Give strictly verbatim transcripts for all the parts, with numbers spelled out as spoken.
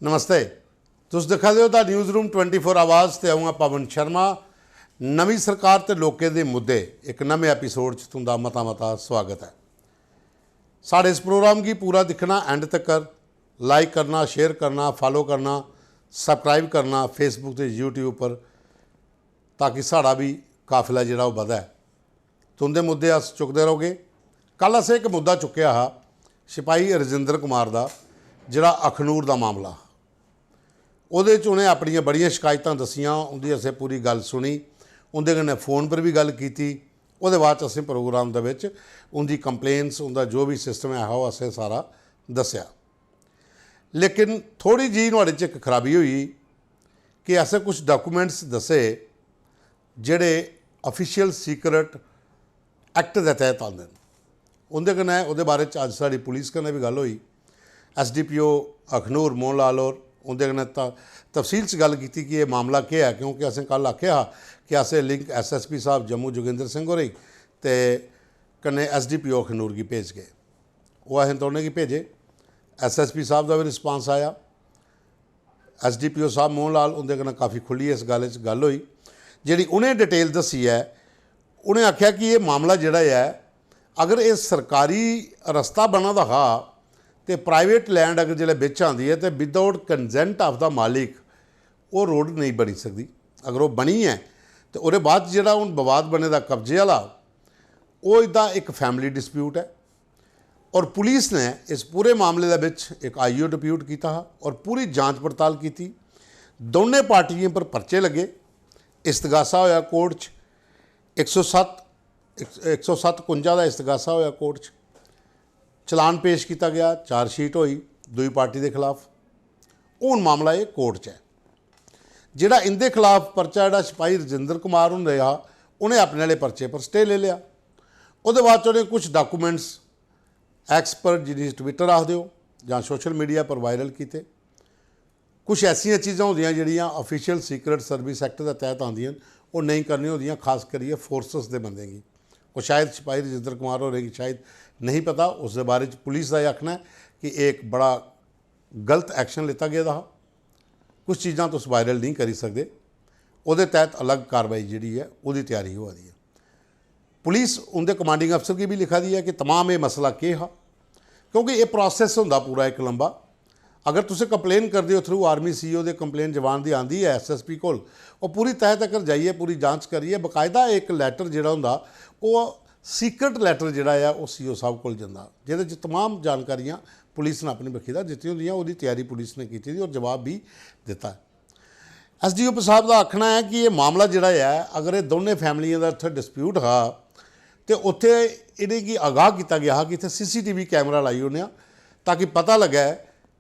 नमस्ते, तुस दिक्खा दे ओ the news room twenty four आवाज़ ते अ'ऊं आं पवन शर्मा। नमीं सरकार ते लोकें दे मुद्दे, इक नमें एपिसोड च तुं'दा मता मता स्वागत ऐ। साढ़े इस प्रोग्राम गी पूरा दिक्खना, एंड तक्कर लाइक करना, शेयर करना, फॉलो करना, सब्सक्राइब करना Facebook ते YouTube पर, ताकि साढ़ा बी काफिला जेह्ड़ा ओह् बधै। तुं'दे मुद्दे अस चुकदे रौह्गे। कल असें इक मुद्दा चुक्केआ हा सिपाही रजिंदर कुमार दा, जेह्ड़ा अखनूर दा मामला हा। ओह्दे च उ'नें अपनियां बड़ियां शिकायतां दस्सियां, उं'दी असें पूरी गल्ल सुनी, उं'दे कन्नै फोन पर बी गल्ल कीती। ओह्दे बाद च असें प्रोग्राम दे बिच उं'दी कंप्लेंट्स, उं'दा जो बी सिस्टम ऐ हा, ओह् असें सारा दस्सेआ। लेकिन थोह्ड़ी जेही नुहाड़े च इक खराबी होई कि असें कुछ डाकूमेंट्स दस्से जेह्ड़े ऑफिशियल सीक्रेट एक्ट दे तैह्त आंदे न। उं'दे कन्नै, ओह्दे बारे च अज्ज साढ़ी पुलिस कन्नै बी गल्ल होई। एसडीपीओ अखनूर मोहन लाल होर, उं'दे कन्नै त-, तफसील च गल्ल कीती कि एह् मामला केह् ऐ, क्योंकि असें कल आखेआ हा कि असें लिंक एसएसपी साहब जम्मू जोगिंदर सिंह होरें गी ते कन्नै एसडीपीओ अखनूर गी भेजगे। ओह् असें दौनें गी भेजे। एसएसपी साहब दा बी रिस्पांस आया। एसडीपीओ साहब मोहन लाल, उं'दे कन्नै काफी खु'ल्लियै इस गल्ल च गल्ल होई। जेह्ड़ी उ'नें डिटेल दस्सी ऐ, उ'नें आखेआ कि एह् मामला जेह्ड़ा ऐ, अगर एह् सरकारी रस्ता बना दा हा ते प्राइवेट लैंड अगर जिसलै बिच आंदी ऐ ते विदाउट कंसेंट ऑफ द मालिक ओह् रोड नेईं बनी सकदी। अगर ओह् बनी ऐ ते ओह्दे बाद च जेह्ड़ा हून विवाद बने दा कब्जे आह्ला, ओह् एह्दा इक फैमिली डिस्प्यूट ऐ। और पुलिस ने इस पूरे मामले दे बिच इक आईओ डिप्यूट कीता हा और पूरी जांच पड़ताल कीती। दौनें पार्टियें पर पर्चे लग्गे। इस्तगासा होया कोर्ट च, इक सौ सत्त, इक सौ सत्त कुंजा दा इस्तगासा होया कोर्ट च। चलान पेश कीता गया, चार्जशीट होई दूई पार्टी दे खिलाफ। हून मामला एह् कोर्ट च ऐ। जेह्ड़ा इं'दे खिलाफ पर्चा, जेह्ड़ा सिपाही रजिंदर कुमार हुंदे हा, उ'नें अपने आह्ले पर्चे पर स्टे लेई लेआ। ओह्दे बाद च उ'नें कुछ डाकूमेंट्स एक्स पर, जि'नेंगी ट्विटर आखदे ओ, जां सोशल मीडिया पर वायरल कीते। कुछ ऐसियां चीज़ां होंदियां जेह्ड़ियां official secret service act they तैह्त आंदियां न, ओह् नेईं करनियां होंदियां, खास करियै फोर्सेस दे बंदें गी। ओह् शायद सिपाही रजिंदर कुमार होरें गी शायद नेईं पता, उसदे बारे च पुलिस दा एह् आखना ऐ कि एह् इक बड़ा गलत एक्शन लैता गेदा हा। कुछ चीज़ां तुस वायरल नेईं करी सकदे, ओह्दे तैह्त अलग कार्रवाई जेह्ड़ी ऐ, ओह्दी त्यारी होआ दी ऐ। पुलिस उं'दे कमांडिंग अफसर गी बी लिखा दी ऐ कि तमाम एह् मसला केह् हा, क्योंकि एह् प्रोसेस होंदा पूरा इक लंबा। अगर तुस कंप्लेन करदे ओ थ्रू आर्मी सीईओ दे, कंप्लेन जवान दी आंदी ऐ एसएसपी कोल, ओह् पूरी तह तकर जाइयै, पूरी जांच करियै, बकायदा इक लैटर जेह्ड़ा होंदा, ओह् सीक्रेट लैटर जेह्ड़ा ऐ, ओह् सीईओ साहब कोल जंदा, जेह्दे च तमाम जानकारियां पुलिस ने अपनी बक्खी दा दित्ती होंदियां। ओह्दी त्यारी पुलिस ने कीती दी और जवाब बी दित्ता। एसडीओ साहब दा आखना ऐ कि एह् मामला जेह्ड़ा ऐ, अगर एह् दौनें फैमिलियें दा इत्थै डिस्प्यूट हा ते उत्थै इ'नेंगी आगाह कीता गेआ हा कि इत्थै सीसीटीवी कैमरा लाई ओड़ने आं, ताकि पता लग्गै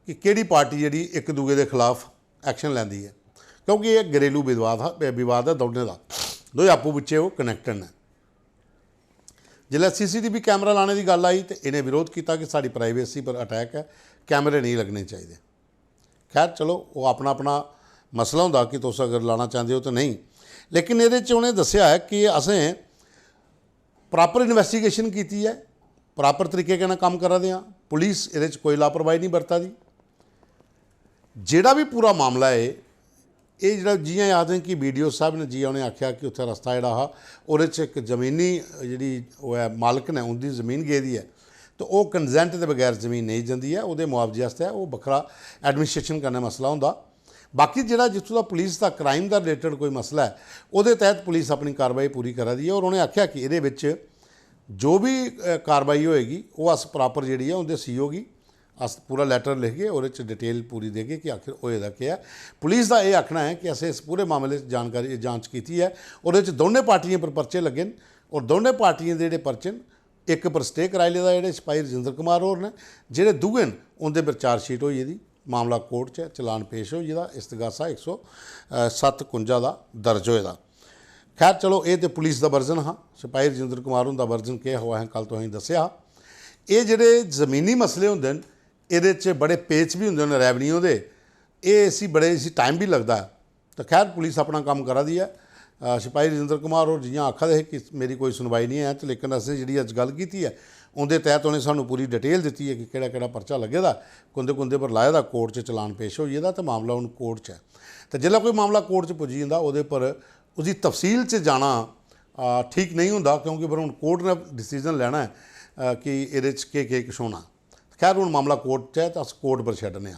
कि केह्ड़ी पार्टी जेह्ड़ी इक दूए दे खिलाफ एक्शन लैंदी ऐ, क्योंकि एह् घरेलू विवाद हा, विवाद ऐ दौनें दा, दोए आपूं बिच्चें ओह् कनैक्टेड न। जिसलै सीसीटीवी कैमरा लाने दी गल्ल आई ते इ'नें विरोध कीता कि साढ़ी प्राइवेसी पर अटैक ऐ, कैमरे नेईं लग्गने चाहिदे। खैर, चलो, ओह् अपना अपना मसला होंदा कि तुस अगर लाना चांह्दे ओ ते नेईं। लेकिन एह्दे च उ'नें दस्सेआ ऐ कि असें प्रापर इन्वेस्टिगेशन कीती ऐ, प्रापर तरीके कन्नै कम्म करा दे आं, पुलिस एह्दे च कोई लापरवाही निं बरता दी। जेह्ड़ा बी पूरा मामला ऐ, एह् जेह्ड़ा, जि'यां आखदे न कि बीडीओ साहब ने, जि'यां उ'नें आखेआ कि उत्थै रस्ता जेह्ड़ा हा, ओह्दे च इक जमीनी जेह्ड़ी ओह् ऐ, मालक ने, उं'दी जमीन गेदी ऐ, ते ओह् कंसेंट दे बगैर जमीन नेईं जंदी ऐ, ओह्दे मुआवजे आस्तै ओह् बक्खरा एडमिनिस्ट्रेशन कन्नै मसला होंदा। बाकी जेह्ड़ा जित्थूं दा पुलिस दा, क्राइम दा रिलेटेड कोई मसला ऐ, ओह्दे तैह्त पुलिस अपनी कार्रवाई पूरी करा दी ऐ। और उ'नें आखेआ कि एह्दे बिच जो बी, अ, कार्रवाई होएगी, ओह् अस प्रापर जेह्ड़ी ऐ, उं'दे सीईओ गी अस पूरा लैटर लिखगे, ओह्दे च डिटेल पूरी देगे कि आखिर होए दा केह् ऐ। पुलिस दा एह् आखना ऐ कि असें इस पूरे मामले च जानकारी, जांच कीती ऐ, ओह्दे च दौनें पार्टियें पर पर्चे लग्गे न और दौनें पार्टियें दे जेह्ड़े पर्चे न, इक पर स्टे कराई लेदा जेह्ड़े सिपाही रजिंदर कुमार होर न, जेह्ड़े दूए न उं'दे पर चार्जशीट होई गेदी, मामला कोर्ट च ऐ, चलान पेश होई गेदा, इस्तगासा इक सौ सत्त कुंजा दा दर्ज होए दा। खैर, चलो, एह् ते पुलिस दा वर्जन हा, सिपाही रजिंदर कुमार हुंदा वर्जन केह् हा, ओह् असें कल तुसेंगी दस्सेआ हा। एह् जेह्ड़े जमीनी मसले होंदे न, एह्दे च बड़े पेच बी होंदे न रेवन्यू दे, एह् इसी बड़े, इसी टाइम बी लगदा ऐ। ते खैर, पुलिस अपना कम्म करा दी ऐ। अ, सिपाही रजिंदर कुमार होर जि'यां आखा दे हे कि मेरी कोई सुनवाई निं ऐ, ते लेकिन असें जेह्ड़ी अज्ज गल्ल कीती ऐ, उं'दे तैह्त उ'नें सानूं पूरी डिटेल दित्ती ऐ कि केह्ड़ा-केह्ड़ा पर्चा लग्गे दा, कुं'दे-कुं'दे पर लाए दा, कोर्ट च चलान पेश होई गेदा ते मामला हून कोर्ट च ऐ। ते जिसलै कोई मामला कोर्ट च पुज्जी जंदा, ओह्दे पर उसदी तफसील च जाना, अ, ठीक नेईं होंदा, क्योंकि फिर हून कोर्ट ने डिसीजन लैना ऐ, अ, कि एह्दे च केह्-केह् किश होना। खैर, हून मामला कोर्ट च ऐ, ते अस कोर्ट पर छड्डने आं।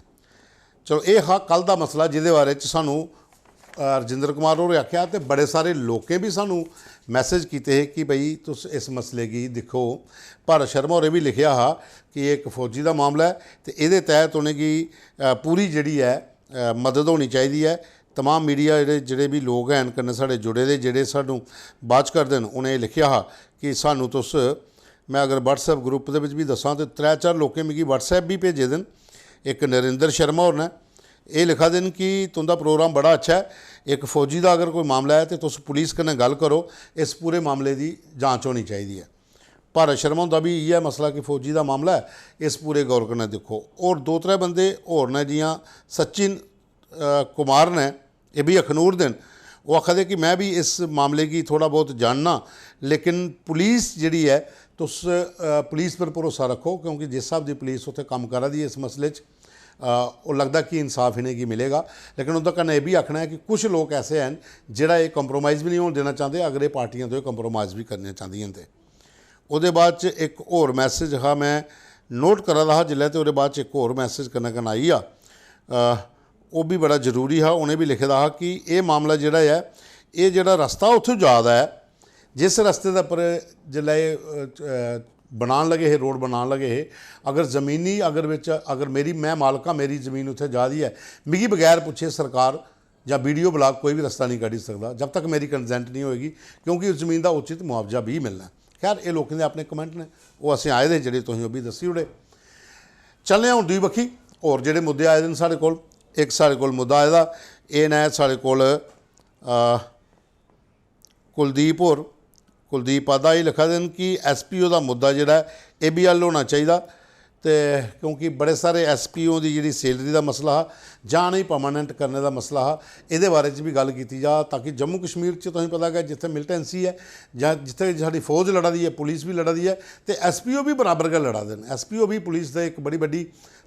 चलो, एह् हा कल दा मसला, जेह्दे बारे च सानूं, अ, रजिंदर कुमार होरें आखेआ, ते बड़े सारे लोकें बी सानूं मैसेज कीते हे कि भई, तुस इस मसले गी दिक्खो। भारत शर्मा होरें बी लिखेआ हा कि एह् इक फौजी दा मामला ऐ, ते एह्दे तैह्त उ'नेंगी, अ, पूरी जेह्ड़ी ऐ, अ, मदद होनी चाहिदी ऐ। तमाम मीडिया जेह्ड़े, जेह्ड़े बी लोक हैन कन्नै साढ़े जुड़े दे, जेह्ड़े सानूं वाच करदे न, उ'नें एह् लिखेआ हा कि सानूं तुस, में अगर WhatsApp ग्रुप दे बिच बी दस्सां ते त्रै चार लोकें मिगी WhatsApp बी भेजे दे न। इक नरेंद्र शर्मा होर न, एह् लिखा दे न कि तुं'दा प्रोग्राम बड़ा अच्छा ऐ, इक फौजी दा अगर कोई मामला ऐ ते तुस पुलिस कन्नै गल्ल करो, इस पूरे मामले दी जांच होनी चाहिदी ऐ। भारत शर्मा हुंदा बी इ'यै मसला कि फौजी दा मामला ऐ, इस पूरे गौर कन्नै दिक्खो। होर दो त्रै बंदे होर न, जि'यां सचिन, अ, कुमार न, एह् बी अखनूर दे न। ओह् आखा दे कि में बी इस मामले गी थोह्ड़ा बहुत जानना, लेकिन पुलिस जेह्ड़ी ऐ, तुस, अ, पुलिस पर भरोसा रक्खो, क्योंकि जिस स्हाब दी पुलिस उत्थै कम्म करा दी ऐ इस मसले च, अ, ओह् लगदा कि इंसाफ इ'नेंगी मिलेगा। लेकिन उं'दा कन्नै एह् बी आखना ऐ कि कुछ लोक ऐसे हैन जेह्ड़ा एह् compromise बी निं होन देना चांह्दे, अगर एह् पार्टियां दोए compromise बी करनियां चांह्दियां न ते। ओह्दे बाद च इक होर मैसेज हा, में नोट करा दा हा जिसलै, ते ओह्दे बाद च इक होर मैसेज कन्नै कन्नै आई गेआ। अ, ओह् बी बड़ा जरूरी हा। उ'नें बी लिखे दा हा कि एह् मामला जेह्ड़ा ऐ, एह् जेह्ड़ा रस्ता उत्थूं जा दा ऐ, जिस रस्ते दे उप्पर जिसलै एह्, अ, अ, बनान लगे हे, रोड बनान लगे हे, अगर जमीनी, अगर बिच, अगर मेरी, में मालक आं, मेरी जमीन उत्थै जा दी ऐ, मिगी बगैर पुच्छे सरकार जां BDO ब्लाक कोई बी रस्ता नेईं कड्ढी सकदा जब तक मेरी कंसेंट नेईं होएगी, क्योंकि उस जमीन दा उचित मुआवजा बी मिलना ऐ। खैर, एह् लोकें दे अपने कमेंट न, ओह् असें आए दे जेह्ड़े, तुसें ओह् बी दस्सी ओड़े। चलने आं हून दूई बक्खी, होर जेह्ड़े मुद्दे आए दे न साढ़े कोल। इक साढ़े कोल मुद्दा आए दा, एह् न साढ़े कोल, अ, कुलदीप होर, कुलदीप पाधा जी लिखा दे न कि SPO दा मुद्दा जेह्ड़ा ऐ, एह् बी हल होना चाहिदा। ते क्योंकि बड़े सारे SPO दी जेह्ड़ी सैलरी दा मसला हा जां इ'नेंगी परमानेंट करने दा मसला हा, एह्दे बारे च बी गल्ल कीती जा, ताकि जम्मू कश्मीर च, तुसेंगी पता गै, जित्थै मिलिटेंसी ऐ जां जित्थै साढ़ी फौज लड़ा दी ऐ, पुलिस बी लड़ा दी ऐ, ते SPO बी बराबर गै लड़ा दे न। SPO बी पुलिस दा इक बड़ी बड्डी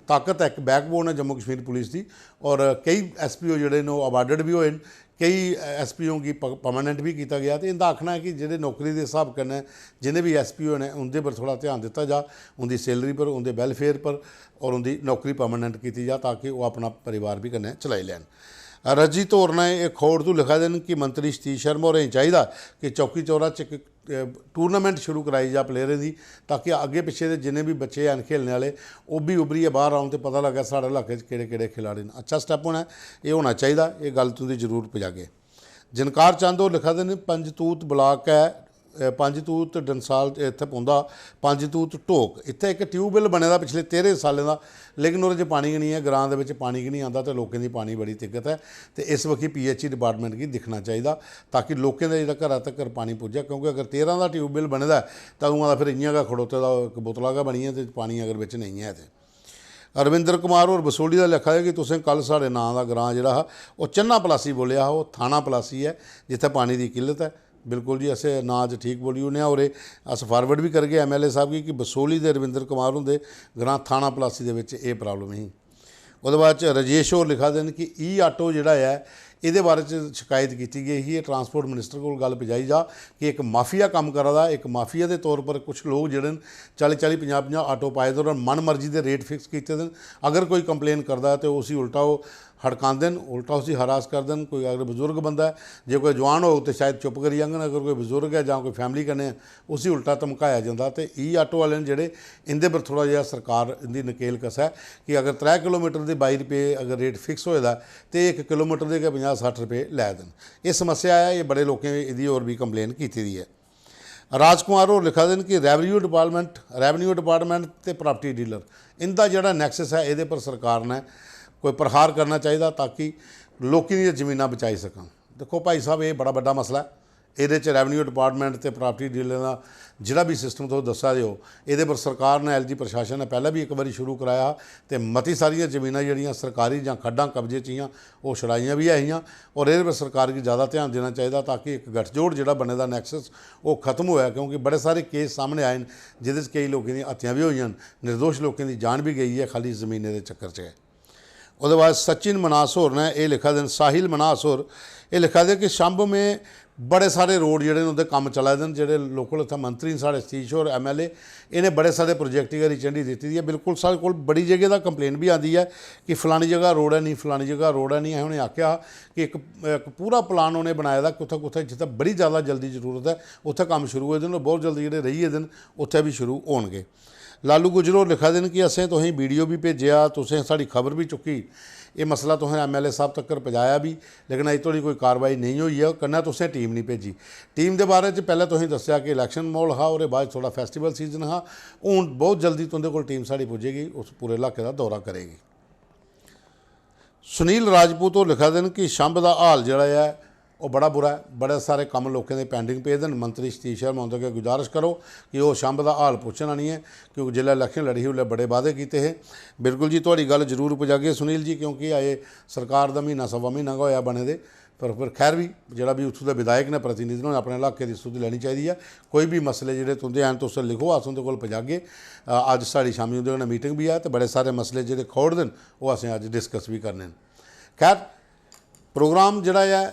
ताकत ऐ, इक बैकबोन ऐ जम्मू कश्मीर पुलिस दी। और केई SPO जेह्ड़े न, ओह् अवार्डेड बी होए न, केई SPO गी प-, परमानेंट बी कीता गेआ। ते इं'दा आखना ऐ कि जेह्ड़े नौकरी दे स्हाब कन्नै जिन्ने बी SPO न, उं'दे पर थोह्ड़ा ध्यान दित्ता जा, उं'दी सैलरी पर, उं'दे वैलफेयर पर, और उं'दी नौकरी परमानेंट कीती जा, ताकि ओह् अपना परिवार बी कन्नै चलाई लैन। रजत होर ने एह् खौड़ तू लिखा दे न कि मंत्री सतीश शर्मा होरें गी चाहिदा कि चौकी चौरा च इक, अ, टूर्नामेंट शुरू कराई जा प्लेयरें दी, ताकि अग्गें पिच्छें दे जिन्ने बी बच्चे हैन खेलने आह्ले, ओह् बी उब्भरियै बाह्र औन ते पता लग्गै साढ़े इलाके च केह्ड़े केह्ड़े खिलाड़ी न। अच्छा स्टैप होना ऐ, एह् होना चाहिदा, एह् गल्ल तुं'दी जरूर पजागे। जनकार चंद होर लिखा दे न, पंजतूत ब्लाक ऐ, अ, पंजतूत डंसाल इत्थै पौंदा, पंजतूत ढोक, इत्थै इक ट्यूबवैल बने दा पिछले तेह्रें सालें दा, लेकिन ओह्दे च पानी गै निं ऐ, ग्रांऽ दे बिच पानी गै निं आंदा ते लोकें दी पानी बड़ी दिक्कत ऐ। ते इस बक्खी PHE डिपार्टमेंट गी दिक्खना चाहिदा, ताकि लोकें दे जेह्ड़ा घरा तक्कर पानी पुज्जै, क्योंकि अगर तेरां दा ट्यूबवैल बने दा ऐ, तां उ'आं दा फिर इ'यां गै खड़ोते दा इक बोतला गै बनी ऐ ते पानी अगर बिच नेईं ऐ ते। रविंद्र कुमार होर बसोली दा लिखा दे कि तुसें कल साढ़े नांऽ दा ग्रांऽ जेह्ड़ा हा, ओह् चन्ना पलासी बोलेआ हा, ओह् थाना पलासी ऐ, जित्थै पानी दी किल्लत ऐ। बिल्कुल जी, असें नांऽ च ठीक बोली ओड़ने आं, और एह् अस फारवर्ड बी करगे MLA साहब गी कि बसोली दे रविंद्र कुमार हुंदे ग्रांऽ थाना पलासी दे बिच एह् प्रॉब्लम ही। ओह्दे बाद च राजेश होर लिखा दे न कि ई-ऑटो जेह्ड़ा ऐ, एह्दे बारे च शकैत कीती गेई ही, एह् ट्रांसपोर्ट मिनिस्टर कोल गल्ल पजाई जा कि इक माफिया कम्म करा दा, इक माफिया दे तौर पर कुछ लोक जेह्ड़े न, चाली चाली, पंजाह् पंजाह् ऑटो पाए दे और मन मर्जी दे रेट फिक्स कीते दे न। अगर कोई कंप्लेन करदा ऐ ते उसी उल्टा ओह् हड़कांदे न, उल्टा उसी हरास करदे न। कोई अगर बजुर्ग बंदा ऐ, जे कोई जुआन होग ते शायद चुप्प करी जाङन, अगर कोई बजुर्ग ऐ जां कोई फैमिली कन्नै ऐ, उसी उल्टा धमकाया जंदा। ते ई-ऑटो आह्ले न जेह्ड़े, इं'दे पर थोह्ड़ा जेहा सरकार इं'दी नकेल कसै कि अगर त्रै किलोमीटर दे बाई रपेऽ अगर रेट फिक्स होए दा ऐ ते इक किलोमीटर दे गै पंजाह् सट्ठ रपेऽ लै दे न। एह् समस्या ऐ, एह् बड़े लोकें एह्दी होर बी कंप्लेन कीती दी ऐ। राजकुमार होर लिखा दे न कि रेवेन्यू डिपार्टमेंट, रेवेन्यू डिपार्टमेंट ते प्रॉपर्टी डीलर, इं'दा जेह्ड़ा नेक्सस ऐ, एह्दे पर सरकार ने कोई प्रहार करना चाहिदा, ताकि लोकें दियां जमीनां बचाई सकन। दिक्खो भाई साहब, एह् बड़ा बड्डा मसला ऐ, एह्दे च रेवेन्यू डिपार्टमेंट ते प्रॉपर्टी डीलरें दा जेह्ड़ा बी सिस्टम तुस दस्सा दे ओ, एह्दे पर सरकार ने, एलजी प्रशासन ने पैह्लें बी इक बारी शुरू कराया हा ते मती सारियां जमीनां जेह्ड़ियां सरकारी जां खड्डां कब्जे च हियां, ओह् छड़ाइयां बी ऐ हियां। और एह्दे पर सरकार गी ज़्यादा ध्यान देना चाहिदा ताकि इक गठजोड़ जेह्ड़ा बने दा, नैक्सस, ओह् खत्म होऐ, क्योंकि बड़े सारे केस सामने आए न जेह्दे च केई लोकें दी हत्यां बी होइयां न, निर्दोश लोकें दी जान बी गेई ऐ खाली जमीनें दे चक्कर च गै। ओह्दे बाद सचिन मनास होर ने एह् लिखा दे न, साहिल मनास होर एह् लिखा दे कि छंब में बड़े सारे रोड जेह्ड़े न, उं'दे कम्म चला दे न। जेह्ड़े लोकल उत्थै मंत्री न साढ़े, सतीश होर, एमएलए, इ'नें बड़े सारे प्रोजेक्ट गी हरी झंडी दित्ती दी ऐ। बिल्कुल साढ़े कोल बड़ी जगह दा कंप्लेन बी आंदी ऐ कि फलानी जगह रोड ऐ, नेईं, फलानी जगह रोड ऐ, नेईं। असें उ'नें आखेआ हा कि इक, इक पूरा प्लान उ'नें बनाए दा, कुत्थै कुत्थै जित्थै बड़ी ज़्यादा जल्दी जरूरत ऐ, उत्थै कम्म शुरू होए दे न, बहुत जल्दी जेह्ड़े रेही गेदे न, उत्थै बी शुरू होनगे। लालू गुज्जर होर लिखा दे न कि असें तुसेंगी वीडियो बी भेजेआ, तुसें साढ़ी खबर बी चुक्की, एह् मसला तुसें एमएलए साहब तक्कर पजाया बी, लेकिन अजें धोड़ी कोई कार्रवाई नेईं होई ऐ। कन्नै तुसें टीम निं भेजी। टीम दे बारे च पैह्लें तुसें दस्सेआ कि इलैक्शन म्हौल हा, ओह्दे बाद थोह्ड़ा फैस्टिवल सीजन हा। हून बहुत जल्दी तुं'दे कोल टीम साढ़ी पुज्जेगी, उस पूरे इलाके दा दौरा करेगी। सुनील राजपूत होर लिखा दे न कि छंब दा हाल जेह्ड़ा ऐ, ओह् बड़ा बुरा ऐ। बड़े सारे कम्म लोकें दे pending पेदे न। मंत्री सतीश शर्मा हुंदे अग्गें गुजारिश करो कि ओह् छंब दा हाल पुच्छन आनियै, क्योंकि जिसलै इलैक्शन लड़ी ही, उसलै बड़े वादे कीते हे। बिल्कुल जी, थुआढ़ी गल्ल जरूर पजागे सुनील जी, क्योंकि अजें सरकार दा म्हीना सवा म्हीना गै होआ बने दे। पर, पर खैर बी, जेह्ड़ा बी उत्थूं दे विधायक न, प्रतिनिधि न, उ'नें अपने इलाके दी सुध लैनी चाहिदी ऐ। कोई बी मसले जेह्ड़े तुं'दे हैन, तुस लिखो, अस उं'दे कोल पजागे। अ, अज्ज साढ़ी शामीं उं'दे कन्नै मीटिंग बी ऐ ते बड़े सारे मसले जेह्ड़े खड़ोए दे न, ओह् असें अज्ज डिस्कस बी करने न। खैर, प्रोग्राम जेह्ड़ा ऐ,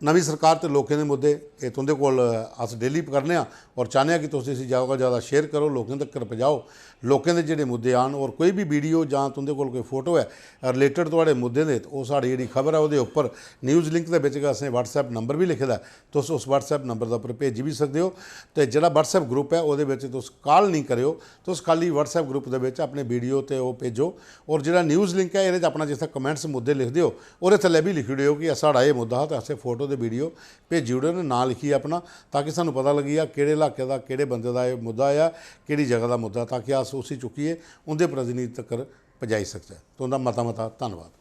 नमीं सरकार ते लोकें दे मुद्दे, एह् तुं'दे कोल अस डेली करने आं और चाह्न्ने आं कि तुस इसी जैदा कोला जैदा शेयर करो, लोकें तक्कर पजाओ। लोकें दे जेह्ड़े मुद्दे आन, और कोई बी वीडियो जां तुं'दे कोल कोई फोटो ऐ रिलेटेड थुआढ़े मुद्दें दे, ते ओह् साढ़ी जेह्ड़ी खबर ऐ, ओह्दे उप्पर न्यूज़ लिंक दे बिच गै असें WhatsApp नंबर बी लिखे दा ऐ। तुस उस WhatsApp नंबर दे उप्पर भेजी बी सकदे ओ। ते जेह्ड़ा WhatsApp ग्रुप ऐ, ओह्दे बिच तुस कॉल नेईं करेओ, तुस खाल्ली WhatsApp ग्रुप दे बिच अपने वीडियो ते ओह् भेजो। और जेह्ड़ा न्यूज़ लिंक ऐ, एह्दे च अपना जित्थै कमेंट्स मुद्दे लिखदे ओ, ओह्दे थल्लै बी लिखी ओड़ेओ कि साढ़ा एह् मुद्दा हा ते असें फोटो ते वीडियो भेजी ओड़े न, नांऽ लिखियै अपना, ताकि सानूं पता लग्गी जा केह्ड़े इलाके दा, केह्ड़े बंदे दा एह् मुद्दा ऐ, केह्ड़ी जगह दा मुद्दा, ताकि अस उसी चुक्कियै उं'दे प्रतिनिधि तक्कर पजाई सकचै। तुं'दा मता मता धन्नवाद।